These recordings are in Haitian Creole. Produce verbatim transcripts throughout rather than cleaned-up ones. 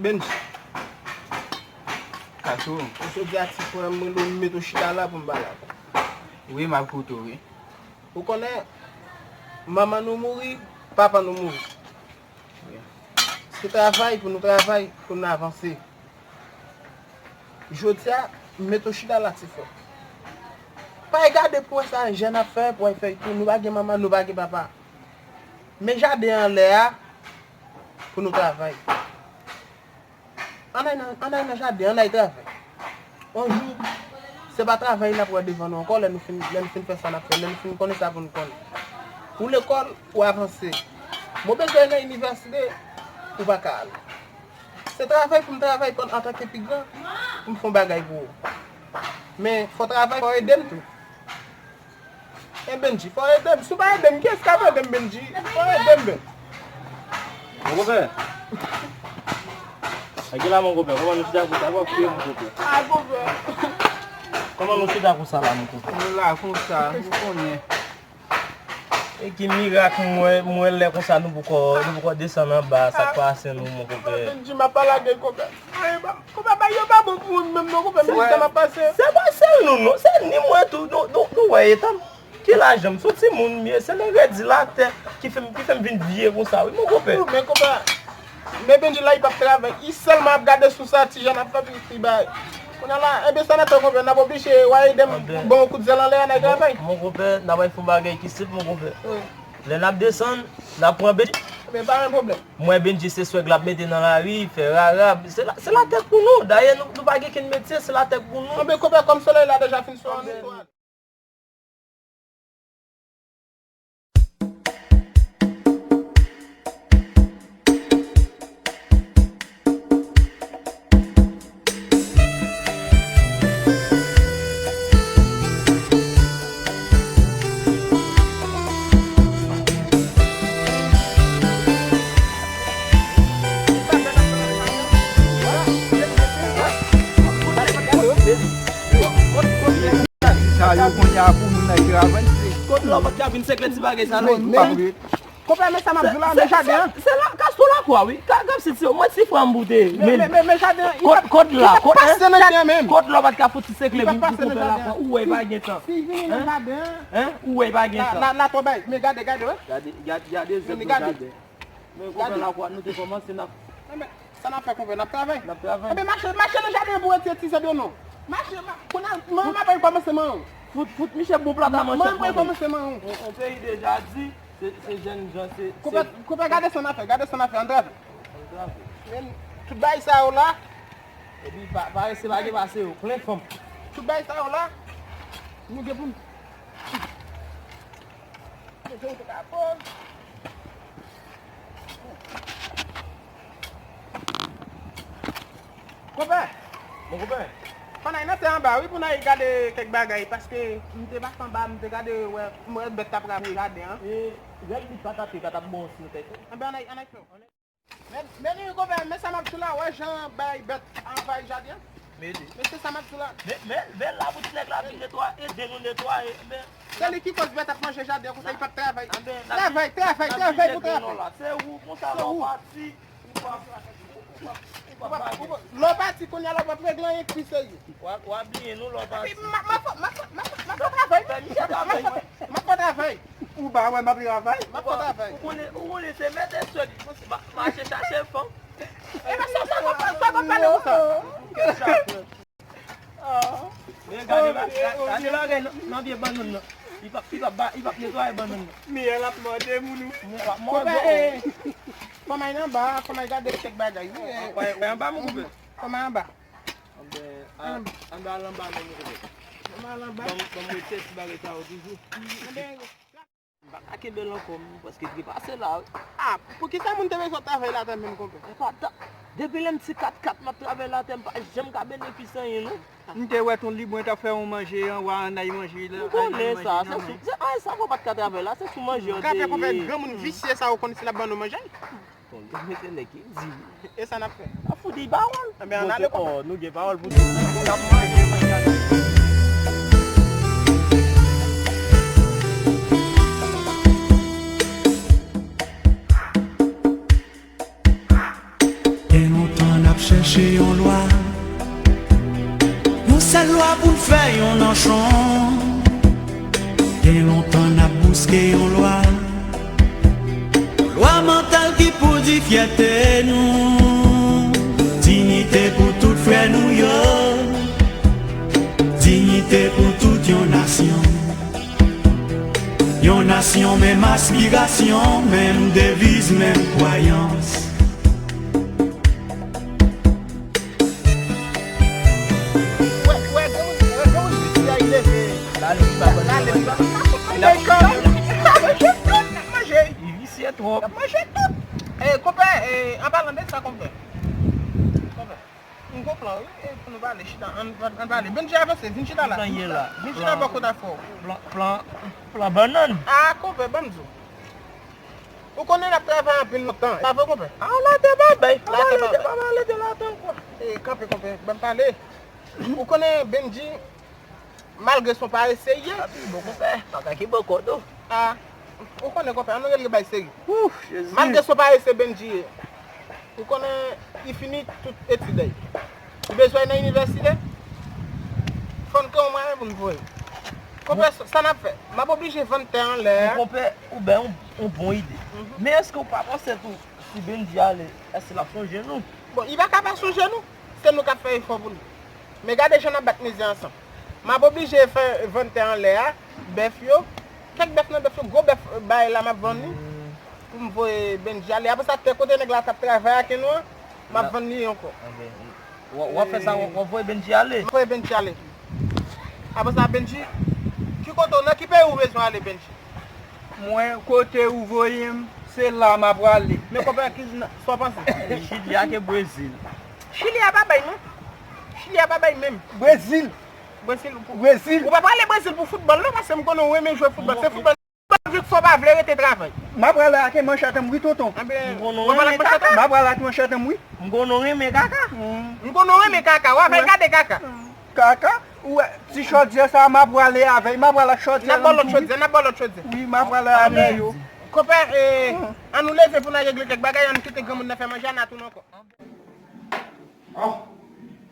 Benji. Kato. Jodi a ti frè m, mwen mete w chita la pou m pale avè w. Wi, m ap koute w, wi. Ou konnen, manman nou mouri, papa nou mouri. Se travay pou nou travay, pou nou avanse. Jodi a, m mete w chita la, ti frè. Pa gade pou wè sa jèn ap fè, pou wè fè tou. Nou pa gen manman, nou pa gen papa. Men jaden anlè a, pou nou travay. Ann al nan, ann al nan jaden, ann al travay. On jou, se pa travay n ap wè devan nou ankò, lè nou fin, lè nou fin fè sa n ap fè, lè nou fin konnen sa pou nou konnen. Ou lekòl, ou avanse. Mwen bezwen nan inivèsite, ou pa ka al. Se travay pou m travay pandan antanke pi gran, pou m fè yon bagay pou ou. Men, fò travay, fò ede m tou. E Benji, fò ede m. Si w pa ede m, kiyès k ap ede m, Benji? Fò ede m, Ben. Mon konpè. Aki la, mon konpè. Kòman nou chita konsa? W ap kriye, mon konpè. A, konpè. Kòman nou chita konsa la, mon konpè? Nou la konsa, ou konnen. E ki mirak mwen, mwen lè konsa nou poko, nou poko desann anba, sa k pase nou, mon konpè? Benji, m ap pale avè konpè. Ay, ba, konpè, bagay yo pa bon pou mwen menm non, konpè, men sa m ap pase. Se pa sèl nou non, se ni mwen tou, nou, nou, nou wè eta m. Ki lajan m, se yon timoun m ye, se nan redi latè ki fè m, ki fè m vin vye konsa, wi, mon konpè. Men konpè, men Benji la, li p ap travay, li sèlman ap gade sou sa ti jèn ap fè pou li bay. Kounye a la, enben sa n ap fè, konpè, n ap oblije w a ede m ban yon kout zèl anlè a, n a travay. Mon konpè, n ap al fè yon bagay ki senp, mon konpè. Wi. Lè n ap desann, n ap pran Benji. Men pa gen pwoblèm. Mwen, Benji, se swèg l ap mete nan lari, fè rara. Se la, se latèk pou nou. Dayè, nou, nou pa gen kenn metye, se latèk pou nou. Anben, konpè, kòm solèy la deja fin sou nou, nou al. Sa yo kounye a pou moun nan travay. Kot lòt pa t ka vin sekle ti bagay sa la? Konpè, men sa m ap di w la, men jaden an. Se la, Kastwo Lakwa, wi. Ka, Gab Siti, mwen ti frè m pou te. Men, men, men, men jaden an, li pa, li pa pase nan jaden an menm. Kot lò pa t ka fouti sekle pou, pou konpè Lakwa. Ou wè, pa gen tan. Si vini nan jaden an. Hein? Ou wè, pa gen tan. La, la, la, twò bay. Men gade, gade, wè. Gade, gade, gade zèb nan jaden. Men konpè Lakwa, nou te kòmanse, n ap. Sa n ap fè, konpè, n ap travay. N ap travay. Enben, mache, mache nan jaden an pou retire ti zèb yo non. Mache, ma, kounye a, mwen, mwen ap kòmanse manyen w. Fout, fout, miche bon plat a manchèt. Mwen, mwen kòmanse manyen w. On, on peyi deja di, se, se jèn jan, se, konpè, se konpè, gade sa n ap fè, gade sa n ap fè, ann travay. Ann travay. Men, tout bagay sa yo la. Epi, pa, parese pa gen pase yo, plen fanm. Tout bagay sa yo la, nou gen pou n. Konpè! Bon, konpè. Fò n al nan tè anba, wi, pou n al gade kèk bagay, paske m te pase anba, m te gade, wè, m wè bèt t ap rache jaden an. E, rèd li patate, pa t ap bon si nou fè. Anben, ann al, ann al fè. Men, men wi, konpè, men sa m ap di w la, wè jan bay bèt anvayi jaden an. Men se sa m ap di w la. Men, men, men la pou ti nèg la vin netwaye, ede nou netwaye, men. Se li ki koz bèt ap manje jaden an, konsa li p ap travay. Travay, travay, travay pou travay. Se ou, konsa lè w pati, ou p ap, ou p ap, ou p ap, lè w pati, kounye a la w p ap regle anyen ki pi serye. W a, w a bliye nou lè w pati. Epi m a, m a fè, m a fè, m a fè, m a fè travay. M a fè travay. Ou pa wè m ap travay? M ap fè travay. Ou konnen, ou konnen se mete sèl, ma, mache chache fanm. Epa sa, sa, sa, sa, sa, pale konsa. Kèt chapèt. Men gade, gade, gade bagay nan, nan vye bannann nan. Li p ap, li p ap ba, li p ap netwaye bannann nan. Miyè l ap mòde moun wi. Mwen w ap mòde. Konpè, eh, fò m al anba, fò m al gade kèk bagay wi. Wè anba, mon konpè. Fò m al anba. Anben, a, ann al anba non, mon konpè. Ann al anba. Ban m, ban m retire ti bagay sa yo toujou. Anben, m pa ka kenbe l ankò, m prèske trepase la wi. A, poukisa moun te bezwen travay latè menm, konpè? E pa ta, depi lè m ti katkat m ap travay latè, m pa janm ka benefisye anyen non. M te wè Ton Libwen t ap fè yon manje an, wa ann al manje la. M konnen sa, se sou, se, a, sa fò w pa t ka travay la, se sou manje an te ye. Gade konpè granmoun visye sa yo konn si l ap ban nou manje. Bon, nou mete nèg ki di. E sa n ap fè? N ap fout li pawòl. Enben, ann ale, konpè. Oh, nou gen pawòl pou di. N ap manje, manje. Gen lontan n ap Mache yon lwa, yon sèl lwa pou n fè yon nanchon. Gen lontan n ap bouske yon lwa. Yon lwa mantal ki pou di fyète nou. Diyite pou tout frè nou yo. Diyite pou tout yon nasyon. Yon nasyon, menm aspirasyon, menm deviz, menm kwayans. Wè, wè, gen moun, wè, gen moun ki di a, li leve. La, li pa bon. La, li pa bon. L ap manje kanmenm. L ap manje tout, l ap manje. Li visye twòp. L ap manje tout. Eh, konpè, eh, an palan de sa, konpè. Konpè. M gon plan, wi, e pou nou pale, chita, ann, ann, ann pale. Benji, avanse, vin chita la. Plan ye la. Vin chita bò kote afè w. Plan, plan, plan bannann. Ah, konpè, ban m di w. Ou konnen n ap travay anpil lontan. Pa vre, konpè? Ah, late babay. Late babay. Late babay, late late ankò. E, kanpe, konpè, ban m pale. Ou konnen Benji, malgre se yon parese li ye. Papi, bon konpè, pa ka ki bò kò tou. Ah, ou konnen, konpè, ann rele bagay serye. Ouf, Jezi. Malgre se yon parese Benji ye, ou konnen li fini tout etid li. Li bezwen nan inivèsite. Fò n gen yon mwayen pou n voye. Konpè, sa, sa n ap fè? M ap oblije vann tè anlè a. Konpè, ou bay yon, yon bon ide. Mhm. Men èske ou pa panse tou, si Benji ale, èske l ap sonje nou? Bon, li pa ka pa sonje nou. Se nou k ap fè efò pou li. Men gade jan n ap bat mizè ansanm. M ap oblije fè vann tè anlè a, bèf yo. Kèk bèf nan bèf yo, gwo bèf, bagay la m ap vann li. Pou m voye Benji ale. Apre sa, tè kote nèg la t ap travay ak nou an, m ap vann li ankò. Ok. W, w ap fè sa, w, w ap voye Benji ale? M ap voye Benji ale. Apre sa, Benji, ki kote w, nan ki peyi w bezwen ale, Benji? Mwen, kote ou voye m, se la m a prale. Men konpè, ki, sa w panse? Chili ak Brezil. Chili a pa bay, non. Chili a pa bay menm. Brezil. Brezil, ou, Brezil. Ou pa prale Brezil pou foutbòl, non, paske m konnen ou renmen jwe foutbòl. Se foutbòl. Foutbòl, vi k fè w pa vle rete travay. M a prale ak manchèt an m, wi, tonton. Enben, ou pa prale ak manchèt an? M a prale ak manchèt an m, wi. M konnen w renmen kaka. M konnen w renmen kaka. W ap al gade kaka. Kaka? Ou wè, ti chòdyè sa a, m a prale avè l, m a prale ak chòdyè. N ap ba w lòt chòdyè, n ap ba w lòt chòdyè. Wi, m a prale avè yo. Konpè, eh, ann nou leve pou n al regle kèk bagay, ann kite granmoun nan fè manje a, n a tounen ankò. Oh,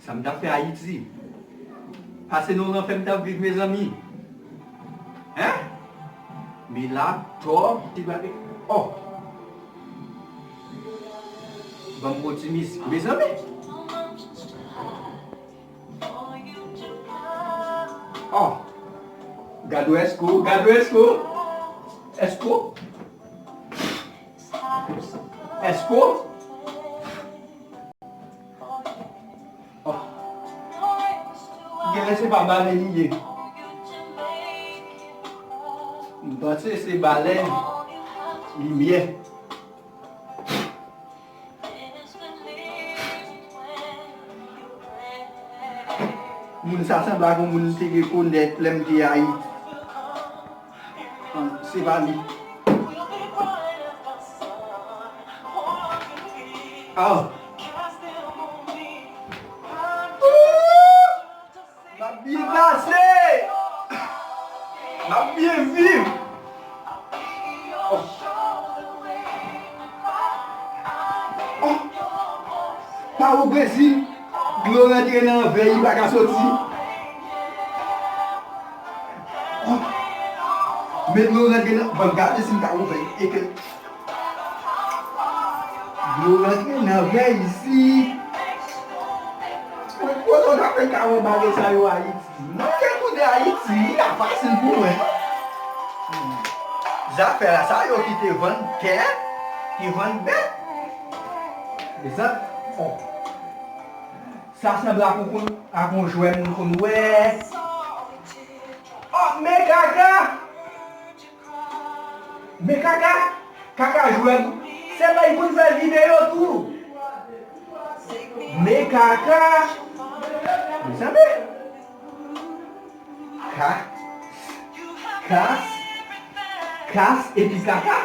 sa m t ap fè Ayiti? Pase nan yon lanfè m t ap viv, mezanmi. Hein? Men la, tò, ti bagay. Oh. Ban m optimis, mezanmi. Oh! Gad w, Èsko, gad w, Èsko. Èsko. Èsko. Oh. Genlè se pa bale li ye. M panse se bale limyè. Moun sa sanble ak yon moun m te rekonèt lè m te Ayiti. Se pa li. Ah. M ap byen pase. M ap byen viv. Oh. Oh. Pa o Brezil, dlo rantre nan vè, li pa ka soti. Oh. Men dlo rantre nan, ban m gade si m ka ouvè. E ke Dlo rantre nan vè isit. Mwen konnen w ta fè ka wè bagay sa yo Ayiti. Mwen te tounen Ayiti, li pa fasil pou mwen. Hmm. Zafè sa yo ki te vann tè, ki vann bèt. Mezanmi, oh. Sa sanble ak yon, ak yon jwèt moun konn wè. Oh, men kaka! Men kaka, kaka jwèt. Sèlman li konn fè videyo tou. Men kaka. Mezanmi. Ka, kas, kas epi kaka.